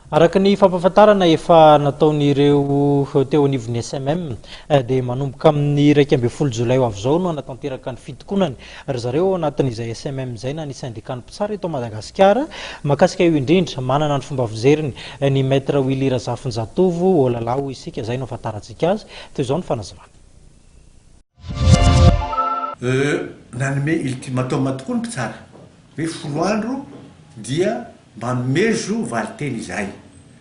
Araka ny fampahafantarana efa nataon'ireo teo anivon'ny SMM dia manomboka amin'ny 11 jolay ho avy izao no hanatanteraka ny fitokonany ry zareo ao anatin'izay SMM izay na ny syndicat-n'ny mpitsara eto Madagasikara. Mahakasika io indrindra, manana ny fomba fijeriny ny Maître Willy Razafinjatovo, Olala hoy isika, izay no ahafantarantsika azy. Toy izao ny fanazavana. Nanome ultimatum tokoa ny mpitsara hoe 10 andro dia mamezo valinteny izahay.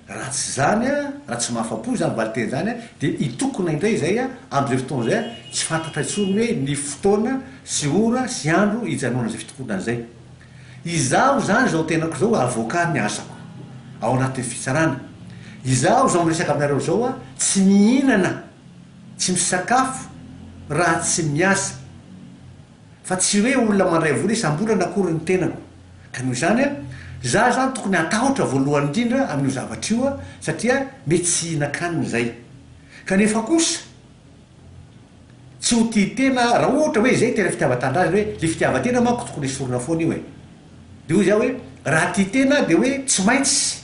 Raha tsy izany, raha tsy mahafa-po izany valinteny izany dia hitokona indray izay amin'izay fotoana izay, tsy fantatra intsony hoe ny fotoana sy ora sy andro hijanonana izay fitokonana izay. Izaho izany izao tenako izao avocat ny asako ao anatin'ny fitsarana. Izaho izao miresaka aminareo izao tsy mihinana, tsy misakafo raha tsy miasa. Fa tsy hoe olona mandray vola isam-bolana akory ny tenako. Ka noho izany an, za zany tokony hatahotra voalohany indrindra amin'io zavatra io satria mety tsy hihinan-kanina izay. Kanefa kosa, tsy ho tia tena raha ohatra hoe izay tena fitiavan-tanindrazana hoe le fitiavan-tena manko tokony esorina foana io e. Dia hoy za hoe raha tia tena dia hoe tsy maintsy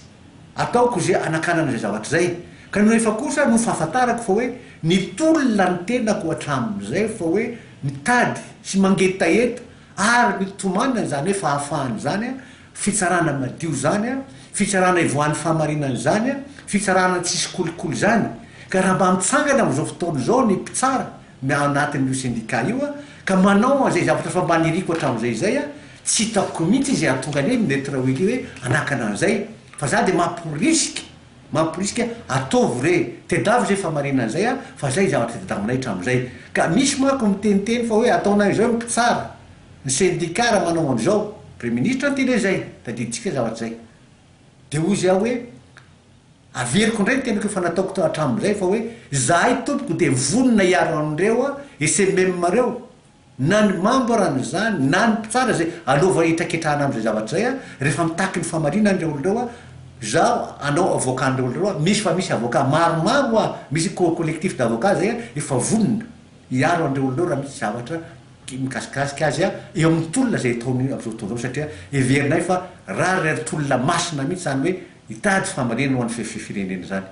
Ataoko izay hanakanana izay zavatra izay. Kanefa kosa no fahafantarako fa hoe nitolona ny tenako hatramin'izay fa hoe mitady sy mangetaheta ary mitomany an'izany hoe fahafahana izany, fitsarana madio izany, fitsarana ivoahan'ny fahamarinana izany, fitsarana tsisy kolikoly izany. Ka raha mba mitsangana amin'izao fotoana izao ny mpitsara ny ao anatin'io syndicat io ka manao an'izay zavatra efa mba niriko hatramin'izay izay, tsy hitako mihitsy izay hahatonga an'i Maître Willy hoe hanakana an'izay fa za dia mamporisika, mamporisika ataovy re, tedavo izay fahamarinana izay fa zay zavatra tadiavinay hatramin'izay. Ka misy manko miteniteny fa hoe ataonay izao ny mpitsara, ny syndicat raha manao an'izao, Praiminisitra niteny an'izay, tadidintsika zavatra izay. Dia hoy izy aho hoe. Averiko indray ny teniko efa nataoko teo hatramin'izay fa hoe izahay tompoko dia vonona hiaro an'ireo SMM ireo na ny membre an'izany na ny mpitsara izay aleova hitraketrahana amin'izay zavatra izay rehefa mitaky ny fahamarinana ireo olona ireo izaho hanao avocat an'ireo olona ireo misy fa misy avocat maromaro hoa misy collectif d'avocat izay efa vonona hiaro an'ireo olona ireo raha misy zavatra mikasikasika azy eo amin'ny tolona izay ataony amin'izao fotoana izao satria heverinay fa rariny ary tolona masina mihitsy izany hoe Hitady fahamarinana ho an'ny firenena izany.